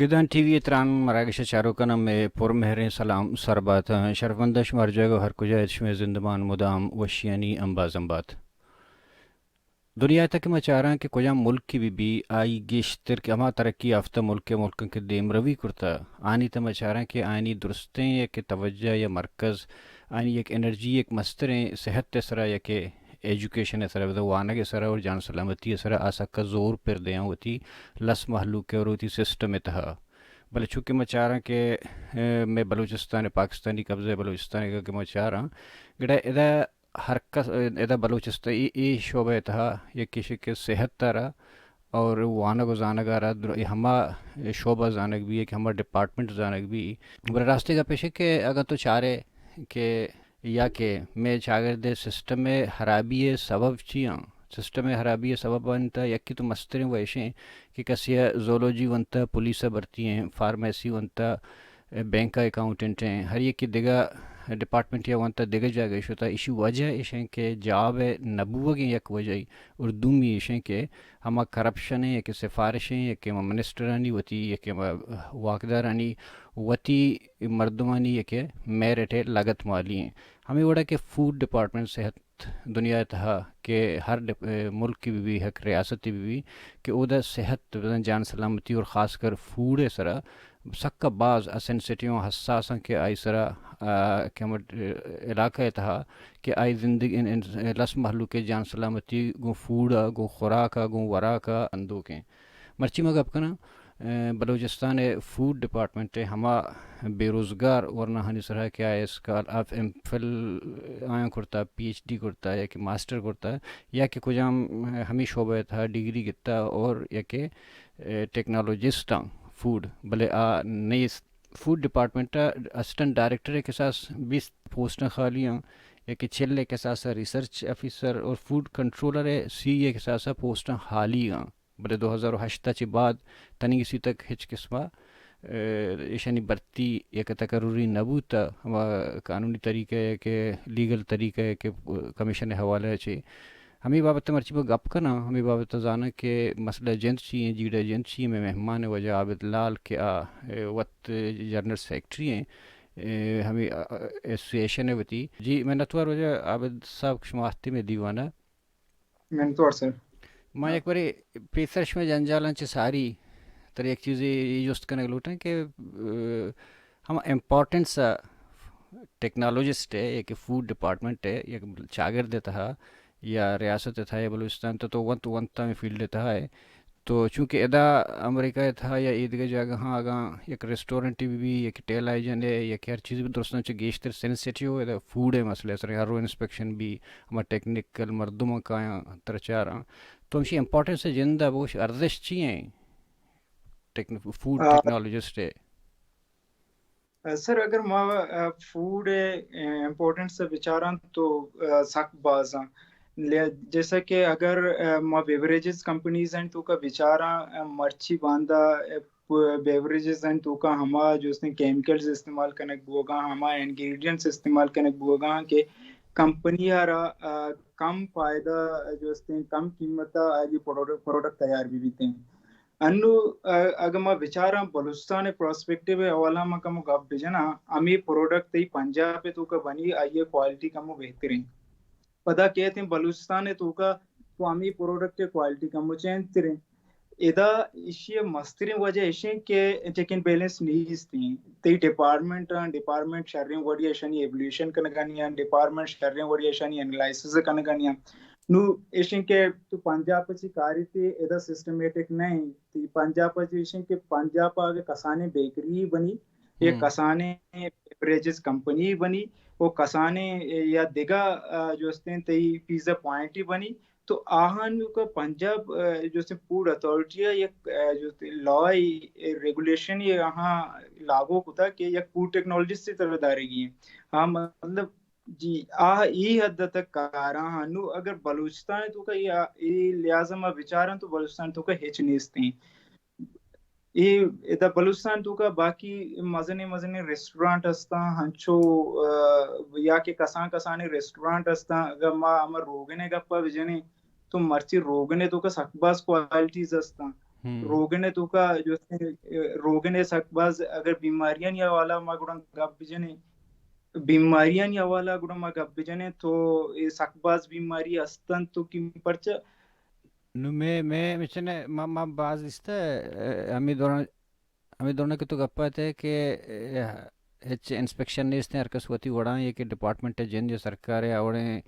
گدان T V ءِ تران مراگش ءِ چاروکاں مئے پر مہریں سلام سر بات۔ شرفمنداں، شما ہر جاگہ ءُ ہر کجا ات، شمئے زندمان مدام وشیانی امبازم بات۔ دنیا ءِ تہ کہ ما چاراں کہ کجام ملکے بہ بی، آئی گیشتر کہ ہما ترقی یافتہ ملک ءِ ملکاں کہ دیمروی کرتہ، آنی تہ ما چاراں کہ آنی درستیں یک توجہ یا مرکز، آنی یک انرجی، یک مستریں صحت ءِ سرا یا کہ ایجوکیشن ءِ سرا، وانگ ءِ سرا اور جان سلامتی ءِ سرا آ سکا زور پر دیاں وتی لس مہلوک ءَ اور وتی سسٹم ءِ تہا۔ بلے چونکہ ما چاراں کہ، اے، مئے بلوچستان ءِ، پاکستانی قبضہ ءِ بلوچستان ءَ کہ ما چاراں، گڑا ادا ہر کس، ادا بلوچستان اے، اے شعبہ ءِ تہا یک ایش کہ صحت ءَ را اور وانگ ءُ زانگ ءَ را در-، اے ہما شعبہ زانگ بی کہ ہما ڈپارٹمنٹ زانگ بی۔ بلے راستیں گپ ایش کہ اگاں تو چارے کہ یا کہ مئے چاگرد ءِ سسٹم ءِ ہرابی ءِ سبب چی آں؟ سسٹم ءِ ہرابی ءِ سبب انت، یکی تو مستریں وَ ایشیں کہ کسے ءَ زولوجی ونتہ، پولیس ءَ بھرتی ایں، فارمیسی ونتہ، بینک ءَ اکاؤنٹنٹ ایں، ہر یکے دگہ ڈپارٹمنٹ ءَ ونتہ، دگہ جاگہ شتہ۔ ایشی وجہ ایشیں کہ جاب ءِ نہ بوگ ءِ یک وجہ ای اور دومی ایشیں کہ ہما کرپشن ایں، یا کہ سفارش ایں، یا کہ ہما منسٹرانی وتی، یا کہ ہما واکدارانی وتی مردمانی یا کہ میرٹ ءِ لگت مالی ایں۔ ہمے وڑا کہ فوڈ ڈپارٹمنٹ صحت دنیا ءِ تہا کہ ہر ڈپ-، اے، ملک بہ بی، ہک ریاستے بہ بی کہ اودا صحت، بزاں جان سلامتی اور خاص کر فوڈ ءِ سرا سکا باز سینسیٹیو آں، حساس آں کہ آئی سرا، آ، کہ ہمے علاقہ ءِ تہا کہ آئی زندگی ان، ان، لس مہلوک ءِ جان سلامتی گوں فوڈ ءَ، گوں خوراک ءَ، گوں وراک ءَ اندوکیں۔ مرچی ما گپ کناں، اے، بلوچستان ءِ فوڈ ڈپارٹمنٹ ءِ ہما بے روزگار ورناہانی سرا کہ آ اسکال آف ایم فل آیاں کرتا، پی ایچ ڈی کرتا یا کہ ماسٹر کرتا یا کہ کجام ہمے شعبہ ءِ تہا ڈگری گتا اور یا کہ، اے، ٹیکنالوجسٹ آں فوڈ، بلے آ نیست۔ فوڈ ڈپارٹمنٹ ءَ اسسٹنٹ ڈائریکٹر ءِ کساس بیست پوسٹاں خالی آں، یا کہ چل ءِ کساس ءَ ریسرچ آفیسر اور فوڈ کنٹرولر ءِ سی ءِ کساس ءَ پوسٹاں خالی آں۔ بلے دو ہزار و ہشت ءَ چہ بعد تنیگہ سی تک ہچ قسم ءَ، اے، ایشانی بھرتی یک تقرری نہ بوت، ہما قانونی طریقہ ءَ کہ لیگل طریقہ ءَ کہ کمیشن ءِ حوالہ ءَ چہ۔ ہمے بابت ءَ مرچی ما گپ کناں، ہمے بابت ءَ زاناں کہ مسئلہ جند چی ایں، جیڑہ جند چی ایں۔ مئے مہمان ءِ واجہ عابد لال کہ آ، اے، وت جنرل سیکرٹری ایں، اے، ہمے، آ، ایسوسی ایشن ءِ وتی۔ جی، منتوار واجہ عابد صاحب کہ شما اتکے مئے دیوان ءَ۔ منتوار سر۔ ما یک برے پیسر شمئے جنجالاں چہ ساری ترا یک چیزے اے جست کنگ لوٹاں کہ، اے، ہما امپورٹنس ءَ ٹیکنالوجسٹ ءِ یا کہ فوڈ ڈپارٹمنٹ ءِ یک چاگرد ءِ تہا یا ریاست ءِ تہا یا بلوچستان ءِ تہا تو ونت، ونت ہمے فیلڈ ءِ تہا ئے۔ تو چونکہ ادا امریکہ ءِ تہا یا اے دگہ جاگہاں اگاں یک ریسٹورنٹے بہ بی، یک ٹیلائے جنے، یک ہر چیزے بہ، درستاں چہ گیشتر سینسیٹیو ادا فوڈ ءِ مسئلہ ءِ سر ءَ ہر رو انسپیکشن بی، ہما ٹیکنیکل مردماں کایاں ترا چاراں۔ تو ہمشی امپورٹنس ءِ جند ءَ بگوش، ارزش چی ایں ٹیکن-، فوڈ آ، ٹیکنالوجسٹ ءِ؟ سر، اگر ما، آ، فوڈ ءِ، آ، امپورٹنس ءَ بچاراں تو، آ، سک باز آں۔ لے-، جیسا کہ اگر، آ، ما بیوریجز کمپنیز ءِ توکا بچاراں، آ، مرچی باندا، آ، پ-، بیوریجز ءِ توکا ہما جو استیں کیمیکلز استعمال کنگ بوگاں، ہما انگریڈینٹس استعمال کنگ بوگاں کہ کمپنی ءَ را، آ، کم فائدہ جو استیں، کم قیمت ءَ آئی پروڈکٹ، پروڈکٹ تیار بہ بیتیں۔ انو، ا-، اگہ ما بچاراں بلوچستان ءِ پراسپیکٹیو ءِ حوالہ ما کمو گپ بجناں، ہمے پروڈکٹ تئی پنجاب ءِ توکا بنی، آئی ءِ کوالٹی کمو بہتریں۔ پدا کہتیں بلوچستان ءِ توکا تو ہمے پروڈکٹ ءِ کوالٹی کمو چینج تریں۔ ادا ایشی ءِ مستریں وجہ ایشیں کہ چیک اینڈ بیلنس نیست ایں۔ تئی ڈپارٹمنٹ آں، ڈپارٹمنٹ شریں وڑی ایشانی ایولیوشن کنگانی آں، ڈپارٹمنٹ شریں وڑی ایشانی انالائسز کنگانی آں۔ نو ایشیں کہ تو پنجاب ءَ چہ کاریتے، ادا سسٹمیٹک نہ ایں۔ تئی پنجاب ءَ چہ ایشیں کہ پنجاب ءَ اگہ کسانیں بیکری بنی، یا ہم۔ کسانیں بیوریجز کمپنی بنی، و کسانیں یا دگہ، آ، جو استیں تئی پیزا پوائنٹی بنی، تو آہان نو کہ پنجاب، آ، جو استیں فوڈ اتھارٹی ءَ یک، آ، جو استیں لا ءِ ریگولیشن ءَ آہاں لاگو کتا کہ یک فوڈ ٹیکنالوجسٹ ءِ طرف دارگی ایں۔ ہاں، مطلب، جی، آ اے حد تک کاراں ہاں۔ نو اگر بلوچستان ءِ توکا اے، اے لحاظ ءَ ما بچاراں تو بلوچستان ءِ توکا ہچ نیست ایں۔ اے ادا بلوچستان ءِ توکا باقی مزنیں مزنیں ریسٹورانٹ ہستاں، ہنچو، آ، یا کہ کسان کسانیں ریسٹورانٹ ہستاں۔ اگر ما ہما روگن ءِ گپ ءَ بجنیں تو مرچی روگن ءِ توکا سک باز کوالٹیز ہستاں۔ روگن ءِ توکا جو روگن ءِ سک باز اگر بیماریانی حوالہ ما گڑا گپ بجنیں، بیماریانی حوالہ گڑا ما گپ بجنیں تو اے سک باز بیماری ہستن تو کہ پرچہ نو مے مے مچنے ما ما باز است ہمیں دوران ہمیں دوران کہ تو گپ ءَ ات کہ ہچ انسپیکشن نیست، ہر کس وتی وڑاں، یہ کہ ڈپارٹمنٹ جند یا سرکار ءِ اوڑیں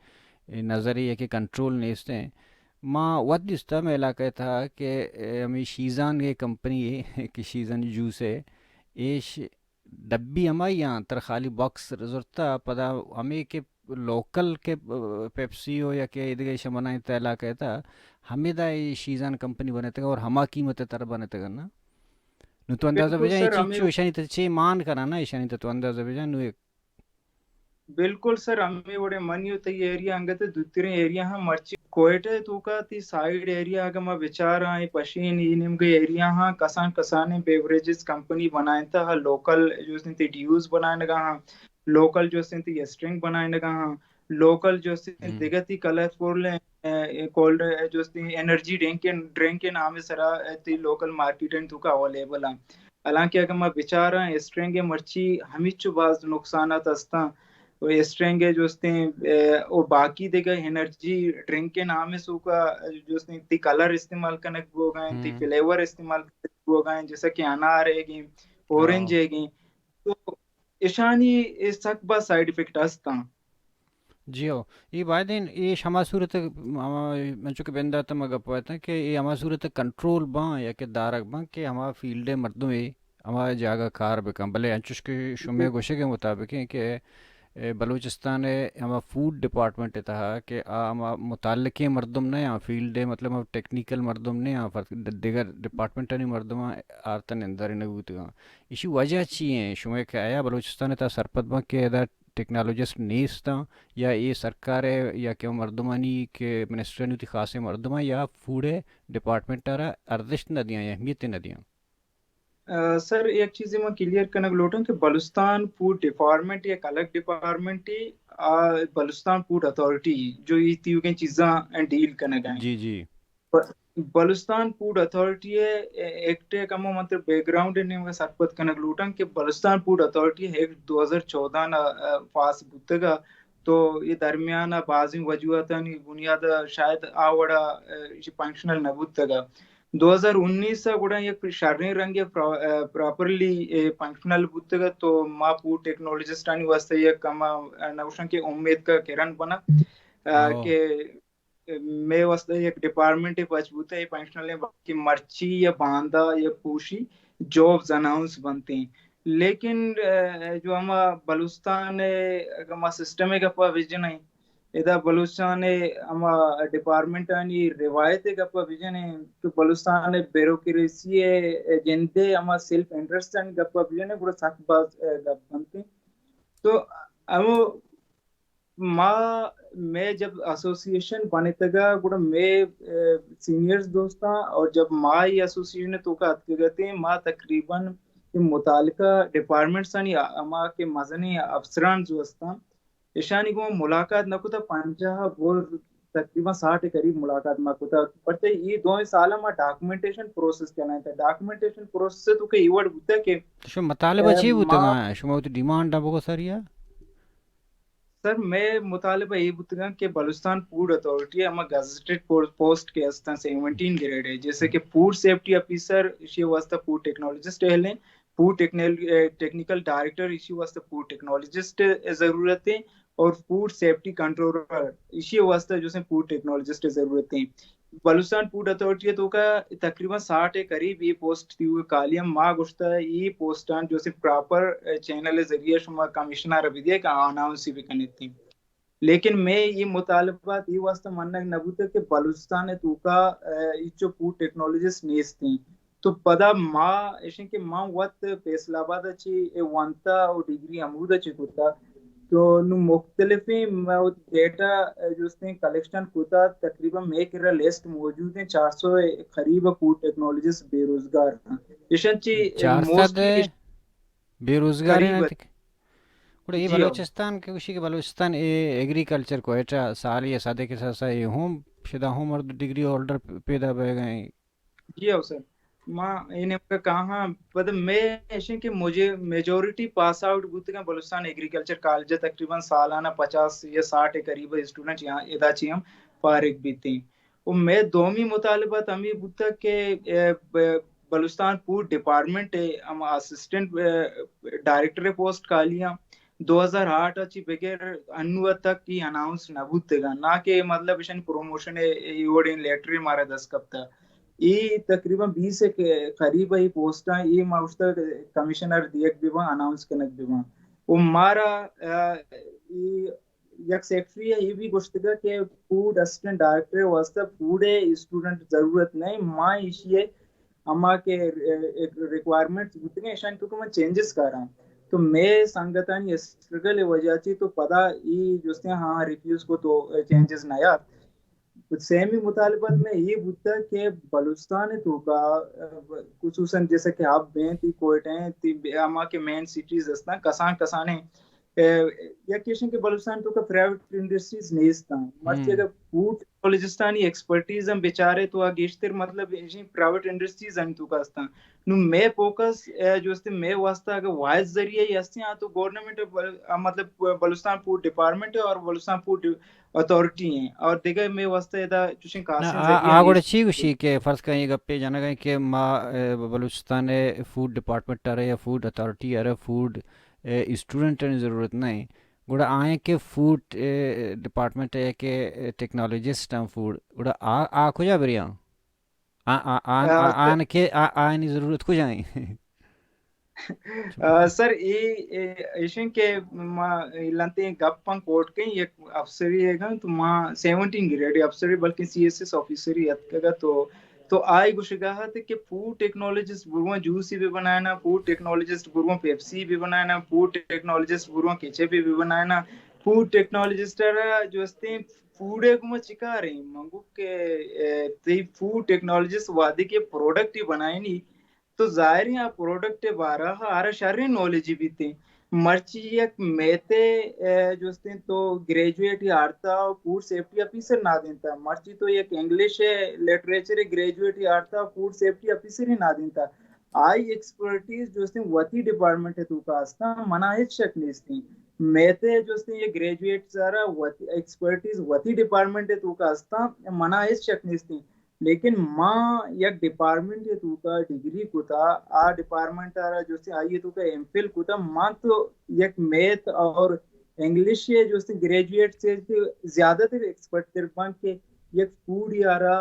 نظری یا کہ کنٹرول نیست۔ ما وت دیستا مئے علاقہ ءِ تہا کہ ہمیں شیزان یہ کمپنی ہے کہ شیزان جوس ہے، ایش ڈبی ہمائی آں تر خالی باکس زرتا، پدا ہمیں کہ لوکل کہ پیپسی ہو یا کہ ادگہ ایشاں بنائیں تہ علاقہ ءِ تہا ہمیں دا اے شیزان کمپنی بنتگ اور ہما قیمت ءَ تر بنتگ نا۔ نو تو اندازہ بجائیں چی چو ایشانی تہ چے مان کنا نا، ایشانی تہ تو اندازہ بجائیں نو ایک بالکل سر، ہمے وڑیں منی و تئی ایریا انگت دوتریں ایریا ہاں، مرچی کوئٹہ ءِ توکا تی سائیڈ ایریا اگاں ما بچاراں، اے پشین، اے نیمگے ایریا ہاں، کسان کسانیں بیوریجز کمپنی بنائینتہ، لوکل جو استیں تی ڈیوز بنائینگا ہاں، لوکل جو استیں تی اسٹرنگ بنائینگا ہاں، لوکل جو استیں دگہ تی کلرفل کولڈ جو استیں انرجی ڈرنک، ڈرنک نام سرا تی لوکل مارکیٹ توکا اویلیبل ہاں۔ حالانکہ اگر ما بچاراں اسٹرنگ مرچی ہمیچو باز نقصانات ہستاں، و اسٹرنگ جو استیں او باقی دگہ انرجی ڈرنک نام سوکا جو استیں تی کلر استعمال کنگ بوگا ہیں، تی فلیور استعمال کنگ بوگا ہیں، جیسا کہ انار ہے گیں، اورنج ہے گیں، تو اشانی سک باز سائیڈ افیکٹ ہستاں۔ جی ہو، اے بائدیں ایش ہما صورت، ہما، انچو کہ بندات ما گپ اتاں کہ اے ہما صورت کنٹرول باں یا کہ دارگ باں کہ ہما فیلڈ ءِ مردم اے ہما جاگہ کار بکن، بلے انچوش کہ شمے گوشگ ءِ مطابق ایں کہ اے بلوچستان ءِ ہما فوڈ ڈپارٹمنٹ ءِ تہا کہ آ ہما متعلقیں مردم نہ آں، فیلڈ ءِ مطلب ہما ٹیکنیکل مردم نہ آں، دگہ ڈپارٹمنٹانی مردماں آرتہ نندارینگ بوتگاں۔ ایشی وجہ چی ایں؟ شمے کہ آیا بلوچستان ءِ تہا سرپد باں کہ ادا ٹیکنالوجسٹ نیست آں یا اے سرکار ءِ یا کہ مردمانی کہ منسٹرانی وتی خاصیں مردم آں یا فوڈ ءِ ڈپارٹمنٹ ءَ را ارزشت نہ دیاں یا اہمیت نہ دیاں؟ سر، یک چیزے من کلیئر کنگ لوٹاں کہ بلوچستان فوڈ ڈپارٹمنٹ یک الگ ڈپارٹمنٹے، آ بلوچستان فوڈ اتھارٹی جو اے تیوگیں چیزاں ڈیل کنگ ءَ۔ جی جی۔ بلوچستان فوڈ اتھارٹی ءِ ایکٹ ءِ کمو من تر بیک گراؤنڈ ءِ نیمگ ءَ سرپد کنگ لوٹاں کہ بلوچستان فوڈ اتھارٹی ایکٹ دو ہزار چودہ ءَ پاس بوتگ ءَ، تو اے درمیان ءَ بازیں وجوہاتانی بنیاد ءَ شاید آ وڑ ءَ ایشی فنکشنل نہ بوتگ ءَ۔ دو ہزار انیس ءَ گڑا یک شریں رنگے پراپرلی فنکشنل بوتگ ءَ، تو ما فوڈ ٹیکنالوجسٹانی واستہ یک ہما نہ گوشاں کہ امیت کا کرن بنا کہ مئے واستہ یک ڈپارٹمنٹے پچ بوتہ، اے فنکشنل ایں، بلکہ مرچی یا باندا یا پوشی جابز اناؤنس بنتیں۔ لیکن جو ہما بلوچستان ءِ اگاں ما سسٹم ءِ گپا بجنیں، ادا بلوچستان ءِ ہما ڈپارٹمنٹانی روایت ءِ گپا بجنیں، تو بلوچستان ءِ بیوروکریسی ءِ جندے ہما سیلف انٹرسٹ آنی گپا بجنیں، گڑا سک باز گپ بنتیں۔ تو ہمو ما، مئے جب ایسوسی ایشن بنتگا، گڑا مئے سینئرز دوستاں اور جب ما اے ایسوسی ایشن توکا اتکگتیں، ما تقریباً متعلقہ ڈپارٹمنٹس آنی ہما کہ مزنیں افسران جو استاں، اشانی گوں ملاقات نہ کتا، پنجاہ بر تقریباً ساٹھ قریب ملاقات ما کتا۔ پرچہ اے دوئیں سالا ما ڈاکومنٹیشن پروسیس چلائینتا۔ ڈاکومنٹیشن پروسیس توکا اے وڑ بوتا کہ شما مطالبہ چی بوتگا؟ شما وتی ڈیمانڈ بگو سر یا؟ سر، مئے مطالبہ اے بوتگاں کہ بلوچستان فوڈ اتھارٹی ءِ ہما گزٹڈ پو-، پوسٹ کہ استاں سیونٹین گریڈ ءِ، جیسے کہ فوڈ سیفٹی آفیسر، ایشی واسطہ فوڈ ٹیکنالوجسٹ اہلیں، فوڈ ٹیکنل-، اے، ٹیکنیکل ڈائریکٹر، ایشی واسطہ فوڈ ٹیکنالوجسٹ ءِ ضرورت ایں، اور فوڈ سیفٹی کنٹرولر، ایشی واسطہ جو سے فوڈ ٹیکنالوجسٹ ءِ ضرورت ایں۔ بلوچستان فوڈ اتھارٹی ءِ توکا تقریباً ساٹھ ءِ قریب اے پوسٹ تیوگا خالی ایں۔ ما گوشتہ اے پوسٹاں جو سے پراپر چینل ءِ ذریعہ شما کمشنر ءَ بدیے کہ اناؤنس بکنیت۔ لیکن مئے اے مطالبات اے واسطہ منگ نہ بوتگ کہ بلوچستان ءِ توکا، اے، ہچو فوڈ ٹیکنالوجسٹ نیست ایں۔ تو پدا ما اشیں کہ ما وت فیصل آباد ءَ چہ اے ونتا و ڈگری ہمودا چہ کتا۔ تو نوں مختلفیں ما وت ڈیٹا، اے، جو استیں کلیکشن کتا، تقریباً مئے کرا لسٹ موجود ایں، چار سو ءِ قریب فوڈ ٹیکنالوجسٹ بے روزگار ایں۔ اشاں چہ چار سد موسٹلی بے روزگار ایں۔ گڑا اے جی ہو۔ بلوچستان کہ گوشی کہ بلوچستان اے ایگریکلچر کوئٹہ سالی ءَ سدے کہ سسا اے ہوں شدا ہوں مرد ڈگری ہولڈر پیدا بیگ ایں۔ جی ہو سر۔ ما اے نیمگا کاہاں، پد مئے ایشیں کہ مجھے میجورٹی پاس آؤٹ بوتگاں بلوچستان ایگریکلچر کالج ءَ، تقریباً سالانہ پچاس یا ساٹھ ءِ قریب اسٹوڈنٹ یہاں ادا چی ہم فارغ بیتیں۔ و مئے دومی مطالبہ ہمے بوتگ کہ، اے، ب-، بلوچستان فوڈ ڈپارٹمنٹ ءَ ہم اسسٹنٹ، اے، ڈائریکٹر ءِ پوسٹ خالی آں۔ دو ہزار آٹھ ءَ چی بگر انو تک ای اناؤنس نہ بوتگاں، نہ کہ مطلب ایشانی پروموشن ءِ ای وڑیں لیٹر مارا دست کپتا۔ ای تقریباً بیس ءِ قریب ءَ ای پوسٹاں ای ما گوشتگ کمشنر دیگ بہ باں، اناؤنس کنگ بہ باں۔ و مارا، آ، ای یک سیکرٹری ءَ اے بھی گوشتگ کہ فوڈ اسسٹنٹ ڈائریکٹر ءِ واستہ فوڈ ءِ اسٹوڈنٹ ضرورت نہیں، ما ایشی ءَ ہما کہ، اے، ریکوائرمنٹس بوتگیں ایشانی توکا من چینجز کاراں۔ تو مئے سنگتانی اسٹرگل ءِ وجہ چی تو پدا ای جستیں ہاں ریفیوز کو تو چینجز نہ یات۔ سیمی مطالبہ مئے اے بوتگ کہ بلوچستان ءِ توکا، خصوصاً جیسا کہ ہب ہیں، تی کوئٹہ ہیں، تی ہما کہ مین سٹیز ہستاں، کسان کسانیں، اے، یک ایشیں کہ بلوچستان ءِ توکا پرائیویٹ انڈسٹریز نیستاں۔ مرچی اگر فوڈ ٹیکنالوجسٹانی ایکسپرٹیز ہم بچارے تو آ گیشتر مطلب ایشیں پرائیویٹ انڈسٹریز ہم توکا ہستاں۔ نو مئے فوکس، اے، جو ہستے مئے واسطہ اگر واحد ذریعہ ہی ہستیں، آ تو گورنمنٹ، آ، مطلب بلوچستان فوڈ ڈپارٹمنٹ ہے اور بلوچستان فوڈ اتھارٹی ہیں، اور دگہ مئے واسطہ ادا چوشیں نہ، خاصیں آ، ذریعہ آ گڑا نیست۔ چی گوشی کہ فرض کن اے گپے جنگ ءَ کہ ما، اے، بلوچستان ءِ فوڈ ڈپارٹمنٹ ءَ را یا فوڈ اتھارٹی ءَ را فوڈ، اے، اسٹوڈنٹانی ضرورت نہ ایں، گڑا آئیں کہ فوڈ، اے، ڈپارٹمنٹ ءَ یا کہ ٹیکنالوجسٹ آں فوڈ، گڑا آ، آ کجا بریاں؟ آ، آ، آ، آ، آ، آن کہ آ، آنی ضرورت کجا ایں؟ آ، سر، اے، اے، ایشیں کہ ما لنتیں گپاں کوٹ کیں، یک افسری ہے گا، تو ما سیونٹین گریڈ افسری، بلکہ سی ایس ایس آفیسری اتکگا، تو، تو آئی گوشگا ات کہ فوڈ ٹیکنالوجسٹ بروان جوسی بھی بنائنا، فوڈ ٹیکنالوجسٹ بروان پیپسی بھی بنائنا، فوڈ ٹیکنالوجسٹ بروان کیچپ بھی بنائنا، فوڈ ٹیکنالوجسٹ را جو ہستیں فوڈ ءِ گوما چکاریں؟ من گو کہ، اے، تئی فوڈ ٹیکنالوجسٹ وہدے کہ پروڈکٹ بنائینی، تو ظاہر ایں آ پروڈکٹ ءِ بارہ ءَ آرا شریں نالج بیتیں۔ مرچی یک میتھ ءِ، اے، جو ہستیں تو گریجویٹ ہی آرتا فوڈ سیفٹی آفیسر نادینتا۔ مرچی تو یک انگلش ءِ لٹریچر ءِ گریجویٹ ہی آرتا فوڈ سیفٹی آفیسر ہی نادینتا۔ آئی ایکسپرٹیز جو ہستیں وتی ڈپارٹمنٹ ءِ توکا ہستاں، منا ہچ شک نیستیں۔ میتھ ءِ جو ہستیں یہ گریجویٹ سارا وتی ایکسپرٹیز وتی ڈپارٹمنٹ ءِ توکا ہستاں، منا ہچ شک نیستیں۔ لیکن ما یک ڈپارٹمنٹ ءِ توکا ڈگری کتا، آ ڈپارٹمنٹ ءَ را جو ہستیں آئی ءِ توکا ایم فل کتا، ما تو یک میتھ اور انگلش ءِ جو ہستیں گریجویٹ سے زیادہ تر ایکسپرٹ تر بن کہ یک فوڈ ءَ را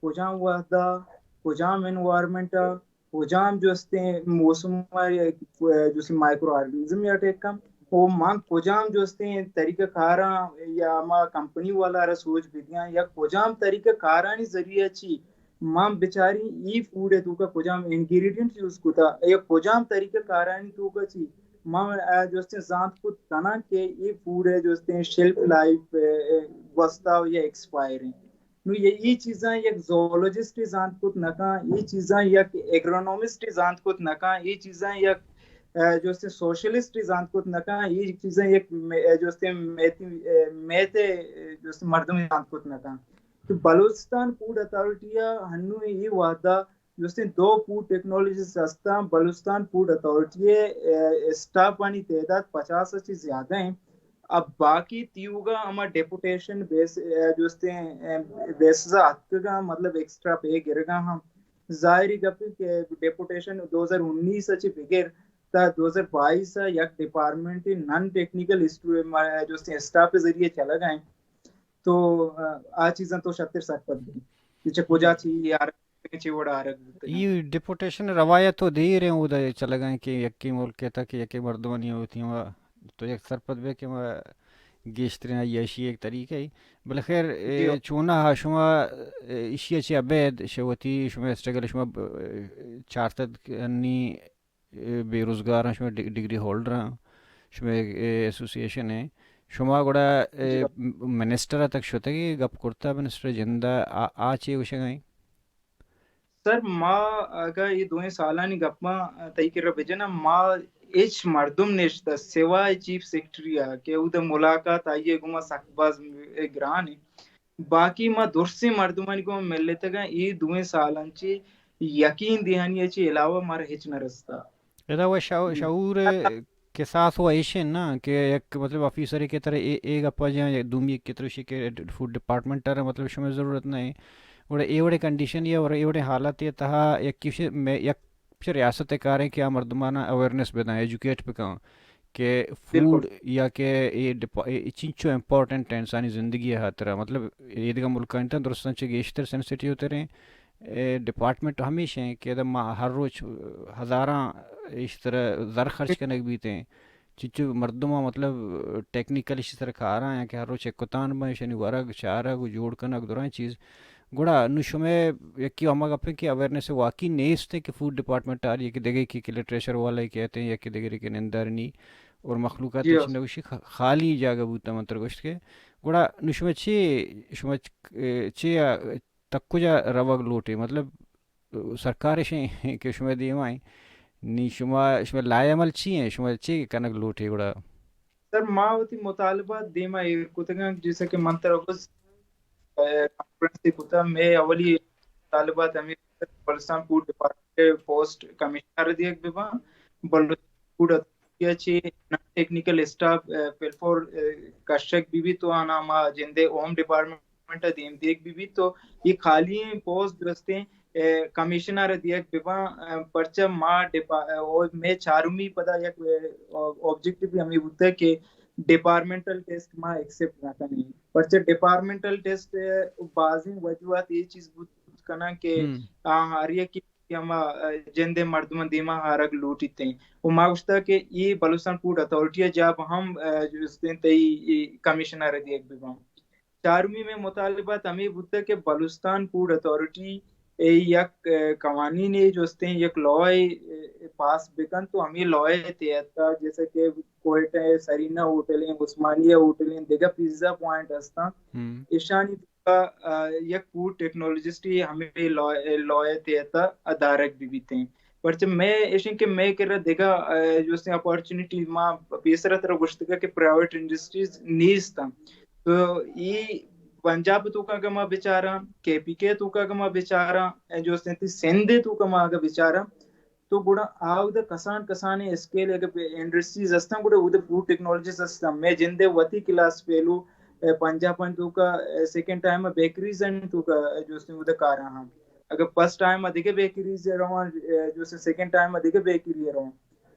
کجام وہدا، کجام انوائرمنٹ ءَ، کجام جو ہستیں موسم ءَ جو ہستیں مائیکرو آرگنزم یا ٹیک کم، او من کجام جو ہستیں طریقہ کاراں یا ما کمپنی والا را سوچ بدیاں یا کجام طریقہ کارانی ذریعہ چی من بچاری ای فوڈ ءِ توکا کجام انگریڈینٹ یوز کتا یا کجام طریقہ کارانی توکا چی من، آ، جو ہستیں زانت کت کناں کہ ای فوڈ ءِ جو ہستیں شیلف لائف، اے، اے، گوستا یا ایکسپائر ہیں۔ نو یہ ای چیزاں یک زولوجسٹ زانت کت نکاں، ای چیزاں یک ایگرونومسٹ زانت کت نکاں، ای چیزاں یک، اے، جو ہستیں سوشلسٹ زانت کت نکاں، ای چیزاں یک مے-، اے، جو ہستیں میتی-، اے، میتھ ءِ، اے، جو ہستیں مردم زانت کت نکاں۔ تو بلوچستان فوڈ اتھارٹی ءَ ہنو ای وہدا جو ہستیں دو فوڈ ٹیکنالوجسٹ ہستاں، بلوچستان فوڈ اتھارٹی ءِ، اے، اسٹاف آنی تعداد پچاس ءَ چی زیادہ ہیں۔ اب باقی تیوگا ہما ڈیپوٹیشن بیس، اے، جو ہستیں، اے، بیسز ءَ اتکگاں، مطلب ایکسٹرا پے گرگا ہم۔ ظاہری گپ ہے کہ ڈیپوٹیشن دو ہزار انیس ءَ چی بگر تا دو ہزار بائیس ءَ یک ڈپارٹمنٹ نان ٹیکنیکل اسٹو-، ما-، جو ہستیں اسٹاف ذریعے چلگا ہیں۔ تو، آ، آ چیزاں تو شتر سرپد بی کہ چہ کجا چی یار چی وڑ آرگ بوتگ۔ ای ڈیپورٹیشن روایت تو دیر ہیں، اودا چلگا ہیں کہ یکی ملک ءِ تک یکی مردمانی ہوتی ہیں، تو یک سرپد بے کہ ما گیشترین عیاشی ایک طریقہ ہے۔ بلے خیر، اے، جی۔ چونا ہا شما، اے، ایشی چی ابید شوتی شما اسٹرگل شما ب-، چارتد انی، اے، بے روزگار ہیں، شما ڈگ-، ڈگری ہولڈر ہیں، شما ایک، اے، ایسوسی ایشن ہے۔ شما گڑا، اے، جی۔ م-، منسٹر تک شتگی گپ کرتا، منسٹر جندا آ، آ چی گوشگا ہیں؟ سر، ما اگاں اے دوئیں سالانی گپاں تئی کرا بجناں، ما ہچ مردم نشتہ سوائے چیف سیکرٹری ءَ کہ اود ءَ ملاقات آئی ءِ گوما سک باز گران انت۔ باقی ما درسیں مردمانی گوما ملتگاں۔ اے دوئیں سالاں چی یقین دہانی ءَ چہ علاوہ مارا ہچ نہ رستہ۔ ادا و شعو-، شعور کساس و ایش انت نا کہ یک مطلب آفیسرے کہ ترا اے، اے گپا جاں، یک دومی کہ ترا شی کہ فوڈ ڈپارٹمنٹ ءَ مطلب شمئے ضرورت نہ انت۔ گڑا اے وڑیں کنڈیشن یا اور اے وڑیں حالت ءِ تہا یک کش-، میں یک چہ ریاست ءِ کار انت کہ آ مردماناں اویئرنیس بداں، ایجوکیٹ بکاں کہ فوڈ یا کہ اے ڈپا-، اے چنچو امپورٹنٹ انت انسانی زندگی ءِ ہاترا۔ مطلب اے دگہ ملکاں انت درستاں چہ گیشتر سینسیٹیو تریں اے ڈپارٹمنٹ ہمیش انت کہ ادا ما ہر روچ ہزاراں ایشی سرا زر خرچ کنگ بیت انت۔ چنچو مردماں مطلب ٹیکنیکل ایشی سرا کاراں یا کہ ہر روچ اکتان باں، ایشانی ورگ، چارگ و جوڑ کنگ درائیں چیز۔ گڑا نوں شمئے یکی ہما گپ انت کہ اویئرنیس واقعی نیست انت کہ فوڈ ڈپارٹمنٹ ءَ آ یکی دگہ کہ لٹریچر والا کہتے ہیں یا کہ دگہ کہ نندارنی اور مخلوقات چنڈ گوشی خ-، خالی جاگہ بوتا من تر گوشت کہ گڑا نوں شمئے چے، شمئے چ-، چے تک کجا روگ لوٹے؟ مطلب سرکار اش انت کہ شمئے دیما انت، نی شما، شمئے لائحہ عمل چی انت؟ شما چے کنگ لوٹے گڑا؟ سر، ما وتی مطالبات دیما ایر کتگاں، جیسا کہ من ترا گوشت، اے، کانفرنس ءَ کتا، مئے اولی مطالبات ہمیں Balochistan food department post commissioner دیگ بباں، بلوچستان فوڈ اتھارٹی ءَ چہ نان ٹیکنیکل اسٹاف، اے، فلفور، اے، کشگ بہ بیت تو آناں ما جندے ہوم ڈپارٹمنٹ ءَ دیم دیگ بہ بیت تو اے خالی ایں پوسٹ درستیں، اے، کمشنر ءَ دیگ بہ باں، اے، پرچہ ما ڈپا-، اے، او مئے چارمی پدا یک، اے، او-، آبجیکٹیو بھی ہمیں بوتگ کہ ڈپارٹمنٹل ٹیسٹ ما ایکسپٹ نہ کنیں۔ پرچہ ڈپارٹمنٹل ٹیسٹ، اے، بازیں وجوہات اے چیز بوت کناں کہ آ ہر یکے کہ ہما، اے، جندے مردماں دیما آرگ لوٹیت انت۔ و ما گوشتگ کہ اے بلوچستان فوڈ اتھارٹی ءِ جاب ہم، اے، جو استیں تئی اے کمشنر ءَ دیگ بہ باں۔ چارمی مئے مطالبات ہمے بوتگ کہ بلوچستان فوڈ اتھارٹی اے یک، اے، قوانینے جو استیں، یک لاء، اے، پاس بکن تو ہمے لاء ءِ تحت ءَ جیسا کہ کوئٹہ ءِ سرینا ہوٹل ایں، عثمانیہ ہوٹل ایں، دگہ پیزا پوائنٹ ہستاں، ایشانی ءَ، اے، یک فوڈ ٹیکنالوجسٹ ہمے لاء، لاء ءِ تحت ءَ دارگ بہ بیت انت۔ پرچہ مئے ایش انت کہ مئے کرا دگہ، اے، جو استیں اپارچونیٹی ما پیسر ءَ ترا گوشتگ کہ پرائیویٹ انڈسٹریز نیست انت۔ تو اے پنجاب ءِ توکا اگاں ما بچاراں، کے پی کے ءِ توکا اگاں ما بچاراں، اے، جو استیں تئی سندھ ءِ توکا ما اگاں بچاراں، تو گڑا آ اودا کسان کسانیں اسکیل اگہ بہ-، انڈسٹریز ہستاں، گڑا اودا فوڈ ٹیکنالوجیز ہستاں۔ مئے جند ءِ وتی کلاس فیلو، اے، پنجاب ءِ توکا، اے، سیکنڈ ٹائم ءَ بیکریز ءِ توکا، اے، جو استیں اودا کاراں ہاں۔ اگہ فرسٹ ٹائم ءَ دگہ بیکریز ءَ رواں، اے، جو استیں سیکنڈ ٹائم ءَ دگہ بیکری ءَ رواں۔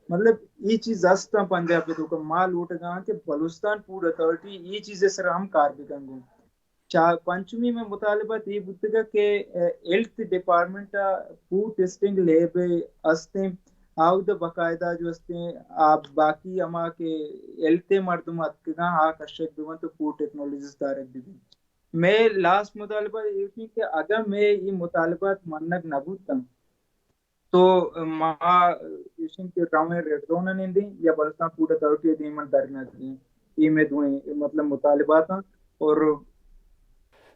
مطلب، اے چیز ہستاں پنجاب ءِ توکا۔ ما لوٹگاں کہ بلوچستان فوڈ اتھارٹی اے چیز ءِ سرا ہم کار بکن گوں۔ چا-، پنچمی مئے مطالبات اے بوتگ کہ، اے، ہیلتھ ڈپارٹمنٹ ءَ فوڈ ٹیسٹنگ لیب استیں، آ اودا باقاعدہ جو استیں، آ باقی ہما کہ ہیلتھ ءِ مردم اتکگاں، آ کشگ بہ بنت تو فوڈ ٹیکنالوجیز دارگ بہ بنت۔ مئے لاسٹ مطالبہ اے کہ اگاں مئے اے مطالبات منگ نہ بوتاں، تو ما ایشیں کہ رویں ریڈ زون ءَ نندیں یا بلوچستان فوڈ اتھارٹی ءِ دیما دھرنا دئیں۔ اے مئے دوئیں، مطلب، مطالبات اَنت۔ اور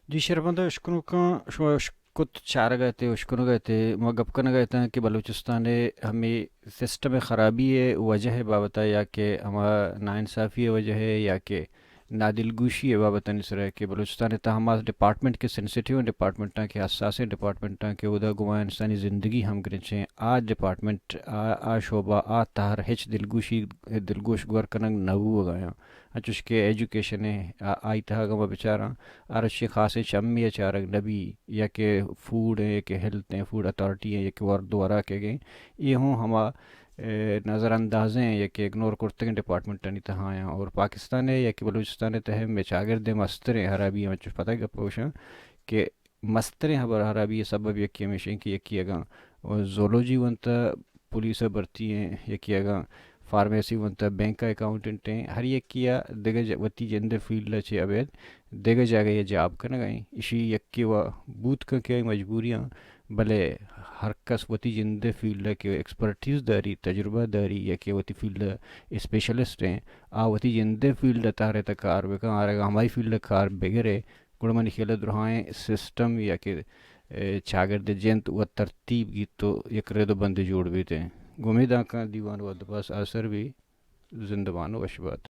جی شرمندہ اشکنوکاں، شما اشکت چارگ ءَ ات، اشکنگ ءَ ات، ما گپ کنگ ءَ اتاں کہ بلوچستان ءِ ہمے سسٹم ءِ خرابی ءِ وجہ ءِ بابت ءَ یا کہ ہما ناانصافی ءِ وجہ ءَ یا کہ نادلگوشی ءِ بابتانی سرا کہ بلوچستان ءِ تہا ہما ڈپارٹمنٹ کہ سینسیٹیو ڈپارٹمنٹاں کہ حساسیں ڈپارٹمنٹاں کہ اودا گوما انسانی زندگی ہم گرنچیں، آ ڈپارٹمنٹ، آ، آ شعبہ، آ تہر ہچ دلگوشی، دلگوش گور کنگ نہ بوگ ءَ آیاں۔ انچوش کہ ایجوکیشن ءِ، آ، آئی تہا گوما بچاراں، ہر چی خاصیں چمی ءَ چارگ نہ بی، یا کہ فوڈ ءِ، یا کہ ہیلتھ ءِ، فوڈ اتھارٹی ءِ، یا کہ ورد وراک ءِ گئیں، اے ہوں ہما اے، نظر اندازیں یا کہ اگنور کرتگیں ڈپارٹمنٹانی تہا آیاں اور پاکستان ءِ یا کہ بلوچستان ءِ تہ ءَ مئے چاگرد ءِ مستریں ہرابی ہم انچوش پدا گپ ءَ گوشاں کہ مستریں ہبر ہرابی ءِ سبب یکے ہمیش ایں کہ یکے اگاں زولوجی ونت پولیس ءَ بھرتی ایں، یکے اگاں فارمیسی ونت بینک ءَ اکاؤنٹنٹ ایں، ہر یکے ءَ دگہ ج-، وتی جند ءِ فیلڈ ءَ چہ ابید دگہ جاگہے ءَ جاب کنگ ءَ ایں۔ ایشی یکے و بوت کن کہ آئی مجبوری آں، بلے ہر کس وتی جند ءِ فیلڈ ءَ کہ ایکسپرٹیز داری، تجربہ داری یا کہ وتی فیلڈ ءِ اسپیشلسٹ ایں، آ وتی جند ءِ فیلڈ ءَ تہر ءِ تہ کار بکن، آرگ ہمائی فیلڈ ءَ کار بگرے، گڑا منی خیال ءَ درہائیں سسٹم یا کہ، اے، چاگرد ءِ جند و ترتیب گیت و یک رد و بندے جوڑ بیت ایں۔ گوں امیداں کہ دیوان ءِ وھد ءَ باز آسر بی۔ زندمان و وش بات۔